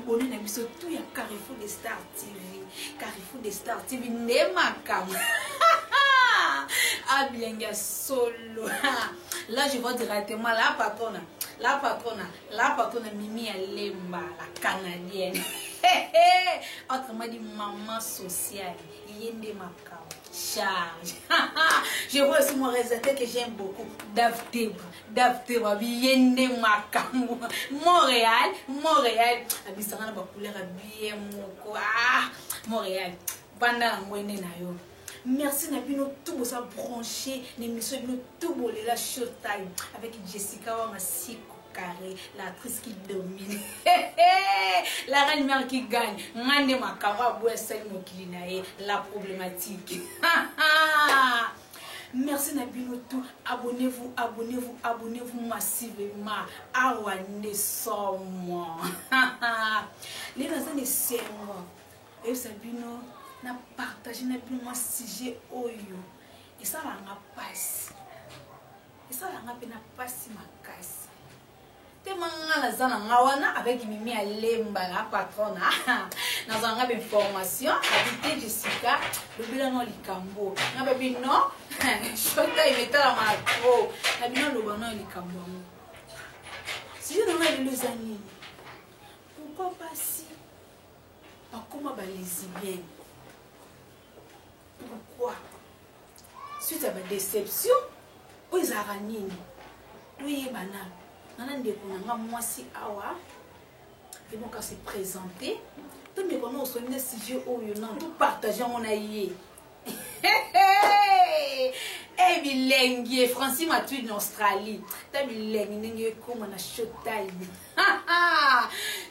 Abonné na biso tout ya Carrefour des Stars TV. Carrefour des Stars TV nde makambo. Abilengi ya solo. Là je vois directement la patronne, la patronne, la patronne Mimi ya Lemba, la canadienne. Autrement dit maman sociale, ye nde makambo. Charge. Je vois aussi mon réalisateur que j'aime beaucoup, Dave Tebra. Dave Tebra, ye nde makambo. Montréal, Montréal, abisanga na ba couleur bien moko. Ah, Montréal. Banda na ngwende na yo. Merci na bino tout boza branché na émission bino tout bolela Showtime avec Jessica Wanga Siko Carré, l'actrice qui domine. La reine mère qui gagne. Ngande makambo aboya sali mokili na ye, la problématique. Merci na bino tout. Abonnez-vous, abonnez-vous, abonnez-vous massivement. Awa nde somo. Lelo naza na esengo. Eyebisa bino na partage na bino mwa sujet oyo esalaka nga mpasi, esalaka nga mpe na mpasi makasi tema nga naza na nga wana avec Mimi Alemba la patronne. Nazala nga bainformation abi te Jessica lobela no likambo nga babi non shota emetalama trop na bino loba no likambo yango. Sujet na nga lelo eza nini? Pourquoi basi bakoma ba lesbienne? Pourquoi? Suite ya ba déception oyo ezalaka nini? Toyeba nanu. Nana ndeko na nga mwasi awa emoka se présenter to ndeko na osoli na sujet oyo na to partage yango na ye. Eh bilengi Francis Matuidi na Australie ta bilengi ndenge ekoma na Showtime.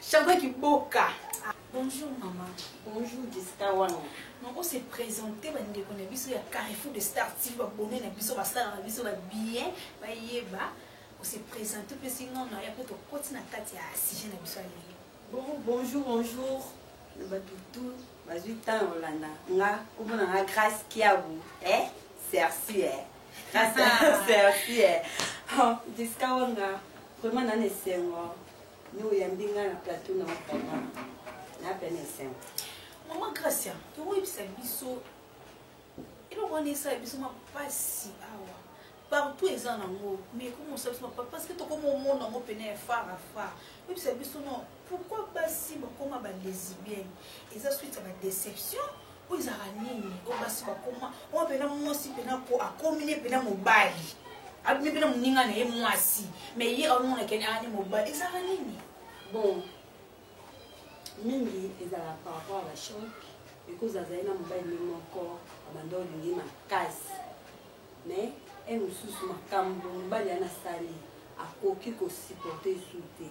Chantal Kiboka. Bonjour maman. Bonjour Jessica Wanga. Donc on s'est présenté ba ndeko na biso ya Carrefour de Star TV ba bonne na biso ba star na biso ba bien ba yeba. On s'est présenté pe singa na ya poto koti na kati ya sujet na biso ya lelo. Bon, bonjour, bonjour. Le bato tout bazui temps olanda nga kombo na nga Grâce Kiabu, eh? Merci eh. Grâce merci eh. Oh, Jessica Wanga, vraiment na esengo. Ni oyambi nga na plateau na vraiment. Na peine esengo. Maman Gracia, tokoyebisa biso eloko wana esala biso mapasi awa partout eza nango mais comment osala biso mapasi parce que tokoma omona yango pene ya phare à phare. Oyebisa biso non, pourquoi basi bakoma ba lesbienne? Eza suite ya ba déception oyo ezalaka nini? Oyo basi bakoma oyo pena mwasi pena ko akomi ne pena mobali abimi pena moninga na ye mwasi mais ye aomona kene ane mobali ezalaka nini? Bon, mingi ezalaka par rapport à ba choc ekoza azali na mobali ne moko abanda olingi makasi mais e mosusu makambo mobali ana asali akoki kosupporte esu te,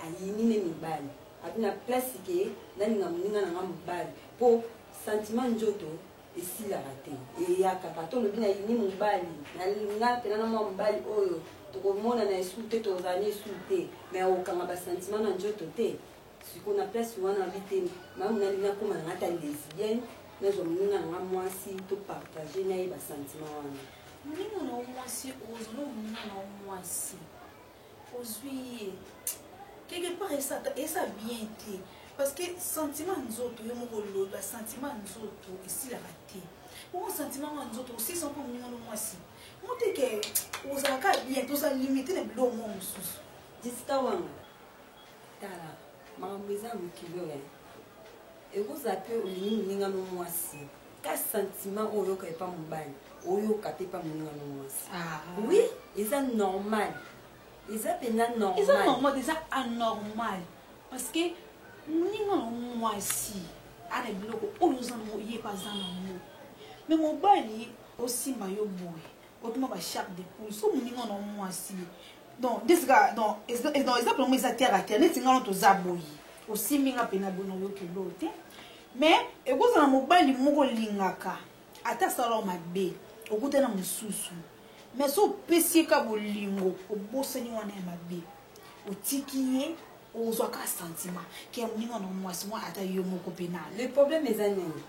ayini ne mibali abi na place ke nalinga moninga na nga mobali po sentiment nzoto esilaka te, eyakaka to lobi nayini mobali nalinga mpena na mwa mobali oyo tokomona na esu te, tozala na esu te, mais okanga ba sentiment na nzoto te. Sikoyo na place wana abi te mamu nalinga koma na nga ta lesbienne, nazwa moninga na nga mwasi to partage na ye ba sentiment wana. Moninga na yo mwasi, ozwa na moninga na yo mwasi ozwi ye quelque part esa bien te parce que sentiment nzoto yo moko olobi ba sentiment nzoto esilaka te. Bongo sentiment ya nzoto osilisa mpo moninga na mwasi mo te ke ozalaka bien, toza limité na biloko moko mosusu. Jessica Wanga, tala makambo eza mokili oyo ekozala mpe olingi moninga no mwasi ka sentiment oyo oyoka epa mobali oyoka mpe epa moninga no mwasi. Oui, eza normal, eza mpenza normal. Eza normal, eza anormal parce que moninga no mwasi ana biloko oyo oza nango ye mpe aza nango, mais mobali osimba yo boye otuma ba chaque de poule so moninga no mwasi donc ndesika donc eza mpenza eza terre à terre neti nga no toza boye osimbi nga mpena boye nayoki eloko te mais ekozala mobali moko olingaka ata asala mabe okutana mosusu mais so opesi ye ka bolingo obosani wana ya mabe otiki ye ozwaka sentiment ke moninga na mwasi mwa ata yo moko mpe na le problème eza nini?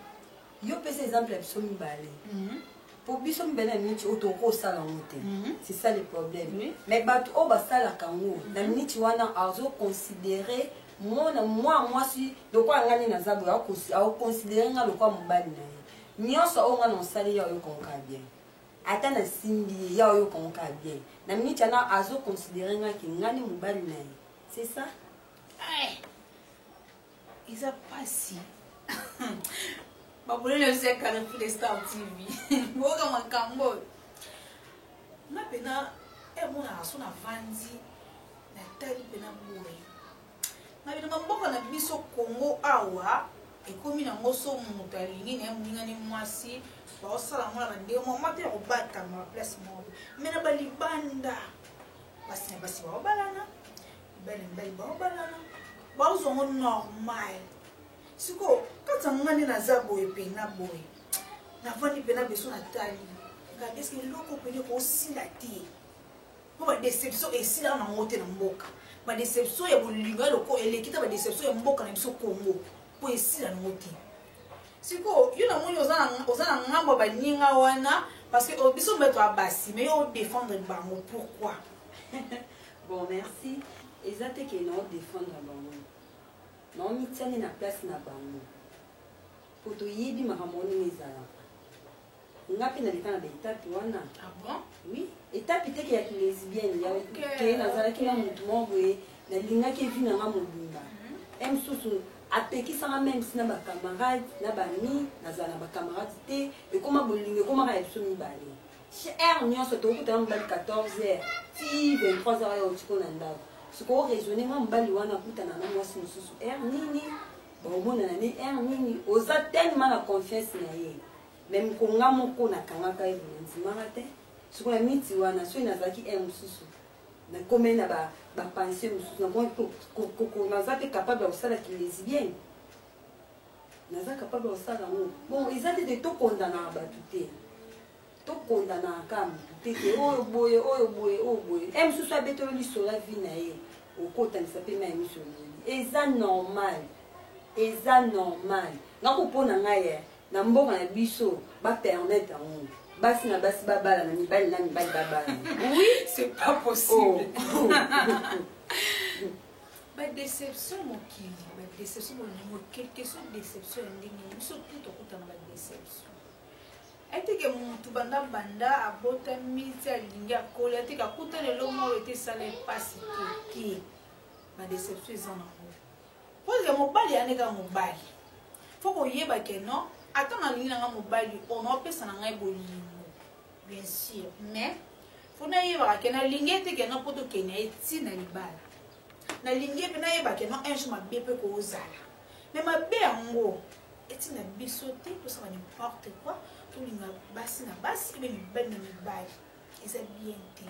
Yo pesa exemple ya biso mibale po biso mibale na miniti oyo tokosala yango te, c'est ça le problème. Mais bato oyo basalaka yango na miniti wana azoconsidere. Mwana mwa mwasi lokola ngai nde naza boye, akoconsidere ngai lokola mobali na ye. Nyonso oyo ngai nasali ye ayoka bien. Ata nasimbi ye, ye ayoka kaka bien. Na minute wana azoconsidere ngai ke ngai nde mobali na ye. C'est ça? Eza pasi. Baboleli oyo ya Carrefour des Stars TV. Boyoka makambo oyo. Nga pena emonaka so navandi natali pena boye. Na bino mboka na biso Congo awa ekomi nango so moto alingi na ye moninga ni mwasi baosala yango na bandenge moko mwa te ya kobatama place moko me na balibanda basi na basi baobalana, mibali na mibali baobalana, baozwa yango normal. Sikoyo kati ya nga nde naza boye pena boye navandi pena beso natali ngabi eske eloko pene ekosila te mpo badeception esilaka nango te na mboka, badeception ya bolingo ya loko eleki te, badeception ya mboka na biso Congo mpo esila nango te. Sikoyo yo namoni oza na ngambo ya baninga wana parce que biso mbeto ya basi, mais yo odefendre bango pourquoi? Bon, merci. Eza te ke na odefendre bango, naomitiani na place na bango po toyebi makambo ndenge ezalaka. Nga mpe naleka na baetape wana. Ah bon? Oui, etape teke ya lesbienne ya ke nazalaki na motu moko boye, nalingaki evi na nga mobimba. E mosusu apekisanga meme si na bacamarade na bami, nazala na bacamarade te. Ekoma bolingo, ekomaka ya biso mibale. Heure nyonso tokokutana mobali 14 heures ti 23 heures ya otiko na ndako. Sikoyo raisonne mwa mobali wana akutana na mwasi mosusu heure nini, baomonana ne heure nini, oza tellement na confiance na ye. Mais mokonga moko nakangaka ye boye, nandimaka te. Sikoyo na miti wana soki nazalaki heure mosusu nakomeli na bapense mosusu, nakomaki naza mpe capable ya kosala kilesbienne, naza capable ya kosala yango. Bon, eza te te tokondanaka bato te, tokondanaka kaka motu te ke oyo boye, oyo boye, oyo boye. E mosusu abetelo lisolo ya vie na ye, okotanisa mpe mai miso oleli. Eza normal, eza normal. Nga kopona ngai ye na mboka na biso bapermettre yango, basi na basi babala na mibali na mibali babala. Oui, c'est pas possible. Oh. Badeception mokili, badeception bolingo, quelque soit déception ya ndenge biso tu tokutana badeception. Eteke motu banda banda abotami ti alingi akoli, ateke akutana eloko moko ete esala epasi te te, badeception eza nango. Po ete mobali ya ndeka mobali fo koyeba ke non, ata nalingi nanga mobali oyo naopesa na ngai bolingo bien sûr, mais fo nayebaka ke nalingi ete ke non, mpo tokende ye ntina libala, nalingi mpe nayeba ke non, un jour mabe mpe kozala, mais mabe yango etinda biso te tosala n'importe quoi, tolinga basi na basi ebe mibali na mibali, eza bien te.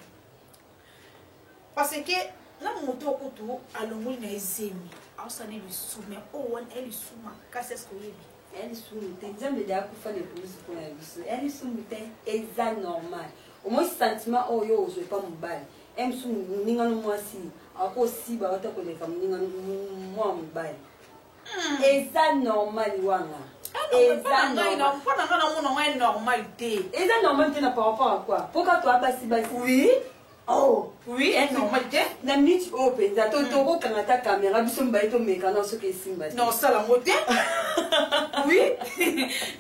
Parce que na moto okutu alongoli na ye zemi, aosala ne lisumu, mais oyo wana ya lisumu makasi, eske oyebi? Ya lisumu te, Nzambe de akufa na ekulusu mpo na biso. Ya lisumu te, eza normal. Omoi sentiment oyo ozwa epa mobali, e mosusu moningano mwasi akosiba wata koleka moningano mwa mobali, eza normal wana. Eza normal. Mpo na ngai namona ngo normal te. Eza normal te na par rapport à quoi? Mpo kaka toya basi basi. Oui. Oh. Oui, est normal te. Na minute oyo mpenza tokokanga ta caméra biso mibale, tomeka na soki esimba te. Na osala yango te. Oui,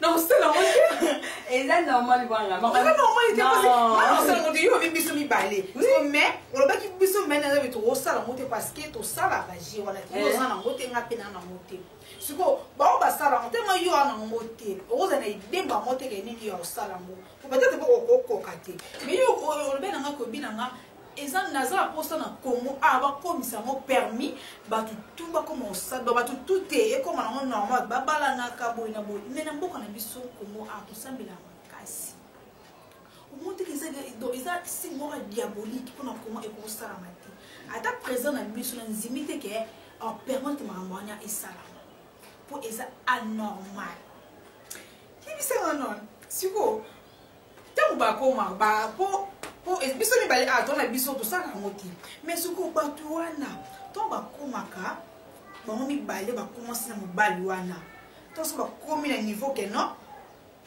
na osala yango te. Eza normal wana. Eza normal te, parce que osala yango te. Yo obi biso mibale, mais olobaki biso mibale naza beto osala yango te, parce que tosalaka je wana te. Yo oza nango te, nga mpe na nango te. Sikoyo bao basala yango te, nga yo wana nango te, okozala na idée bango te ke nini ya osala yango, peut-être mpo okokoka te. Mais yo olobi na nga, koyebi na nga eza naza na posa na Congo awa bakomisa yango permis, bato tu bakoma kosala, bato tu te ekoma nango normal, babalanaka boye na boye. Mais na mboka na biso Congo awa tosambelaka makasi, omoni teke eza signe moko ya diabolique mpona Congo, ekosalama te. Ata président na biso na ndimi te ke apermettre makambo wana esalama, mpo eza anormal. Yebisanga non, sikoyo ntango bakoma po biso mibale awa tona biso tosala yango te, mais sikoyo bato wana ntango bakomaka bango mibale, bakomasi na mobali wana, ntango so bakomi na niveau ke non,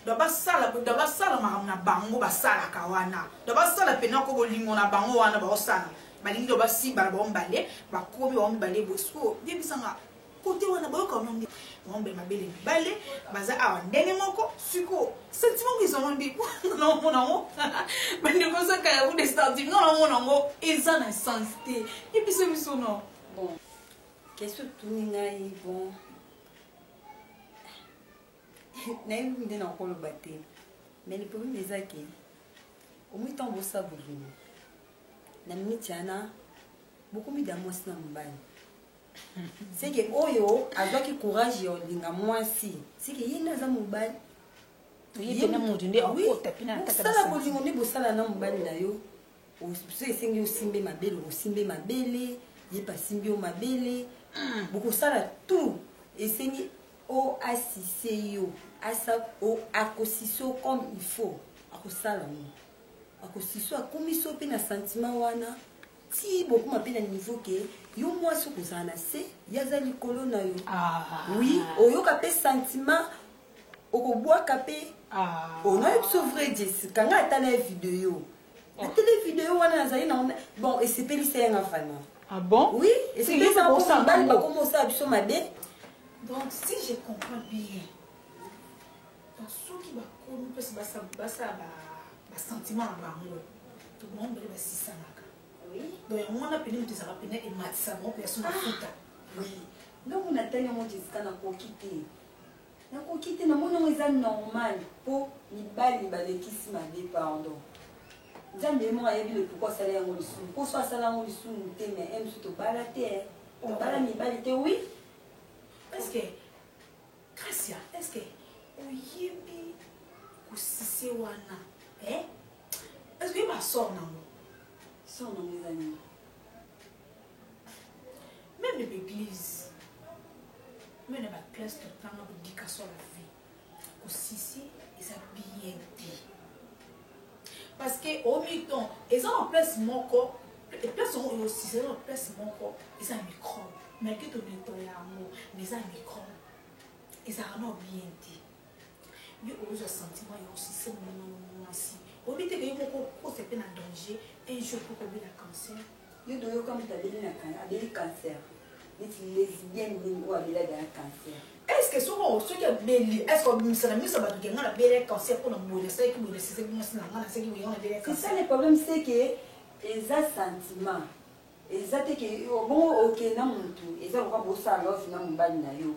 do basala, do basala makambo na bango basalaka wana, do basala mpena ko bolingo na bango wana baosala. Balingi do basimbana bango mibale, bakomi bango mibale boye. Sikoyo yebisanga kote wana bayoka no nde bango mibale mabele mibale baza awa ndenge moko. Sikoyo sentiment ngo ezango nde naomona yango, bandeko, ozaka ya kude sentiment naomona yango eza na sens te. Yebisa biso no. Bon, question otuni ngai, bon, nayebi nde nakoloba te, mais le problème eza ke omoi ntango bosala bolingo na miniti wana, bokomi da mwasi na mobali. Seke oyo azwaki courage ya olinga mwasi, seke ye nde aza mobali. Ye pene moto nde akota mpe na kati ya bosala bolingo nde bosala na mobali na yo. So esengi osimbe mabele, okosimbe mabele, ye mpe asimbi yo mabele, bokosala tout. Esengi o asise yo, asa o akosise yo comme il faut, akosala ngo, akosise yo, akomisi yo mpe na sentiment wana ti bokoma mpe na niveau ke yo mwasi okozala na se, ye aza likolo na yo. Oui, oyoka mpe sentiment, okobwaka mpe. Onayebi biso vrai Jessica, ngai atala ye video, natele video wana, nazali na bon, esepelisa yanga vraiment. Ah bon? Oui, esepelisa mpo mibali bakoma osala biso mabe. Donc si je comprends bien, donc soki bakomi mpesi basala basentiment na bango to bango mibale basisanaka, donc yango wana pene moto ezalaka pene ematisa bango mpe yaso mafuta. Oui, ndongo natali yango, Jessica, nakoki te, nakoki te. Namoni yango eza normal mpo mibali balekisi mabe. Pardon, Nzambe ye moko ayebi le pourquoi asala yango lisumu, mpo so asala yango lisumu te, mais e mosusu tobala te, tobala mibali te, oui. Est ce que Gracia, est ce que oyebi kosise wana, eh? Est ce que oyeba sort nango? Sort nango eza nini? Même na baeglise, même na baclasse totanga éducation la vie, kosisi eza bien te, parce que omiton eza na place moko, place yango oyosisa eza na place moko, eza microbe. Malgré tonettoya yango, mais eza microbe, ezalaka na bien te. Yo ozwa sentiment ya osise monana mwasi, oyebi te ke yo moko okosa mpe na danger un jour mpo kobela cancer. Yo toyoka moto abeli na abeli cancer neti lesbienne nini oyo abeli abela cancer? Est ce que soki abeli, est ce que obimisa na miso ya bato ke ngai nabeli cancer mpona boye, nasalaki boye, nasisaki mwasi na ngai, nasalaki boye, ngai nabeli C'est ça le problème, c'est que eza sentiment, eza te ke bongo okenda motu, eza lokola bosala love na mobali na yo,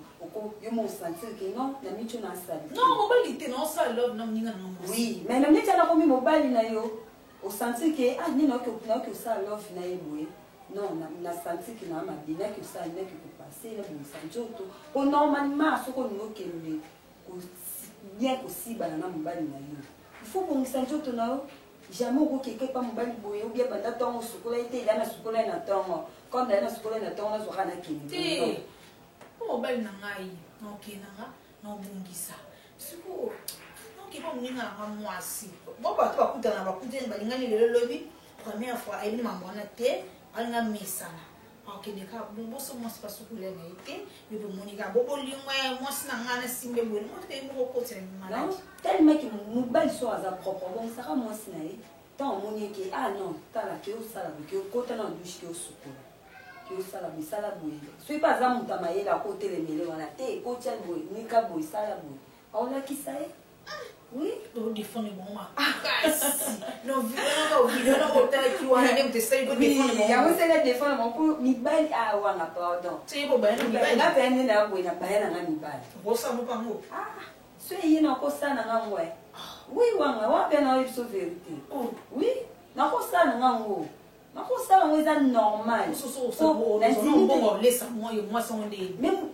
yo mo osentir ke non, na miti oyo nasali. Non, mobali te, naosala love na moninga na nga mwasi. Oui, mais na miti wana komi mobali na yo, osentir ke ah, nde naoki osala love na ye boye, non, na sentir ke naa mabe, naki osala, naki kopase, nabongisa nzoto po normalement soki olingi okende bien kosibana na mobali na yo, il faut bongisa nzoto na yo. Jamais okokeke epa mobali boye obia banda ntongo osukola ye te. Elia nasukola ye na ntongo, comme naye nasukola ye na ntongo, nazwaka nakende. Te, mpo mobali na ngai naokende nga naobongisa. Sikoyo naokepa moninga na nga mwasi bo, bato bakutana, bakutani, balingani lelo, lobi première fois ayebi mambo wana te, alinga mesana, akende kaka boso mwasi basukola na ye te. Yo mpe omoni kaka bo bolingo ya mwasi na ngai nasimbe boye, moto ye moko okotela maladi. Tellement ke mobali so aza propre, obongisaka mwasi na ye. Ntango omoni eke ah non, tala ke osala boye, ke okota na douche, ke osukola, ke osala boye, sala boye. Soki mpe aza moto ya mayele, akotelemele wana te, kotia boye, nika boye, sala boye, aolakisa ye, oui. Odefendre bango makasi no video na otalaki wana nde moto esali kodefendre. Yango esali adefendre bango mpo mibali awanga, pardon. Soki bobaya na mibali. Nga mpe nde na boye, na baya na nga mibali. Okosala moko yango. So eye nakosala na nga ngo, oui, wanga wa mpe naoyebi biso vérité. Oui, nakosala na nga ngo, nakosala yango, eza normal. Olesa mwasi yango nde. Même.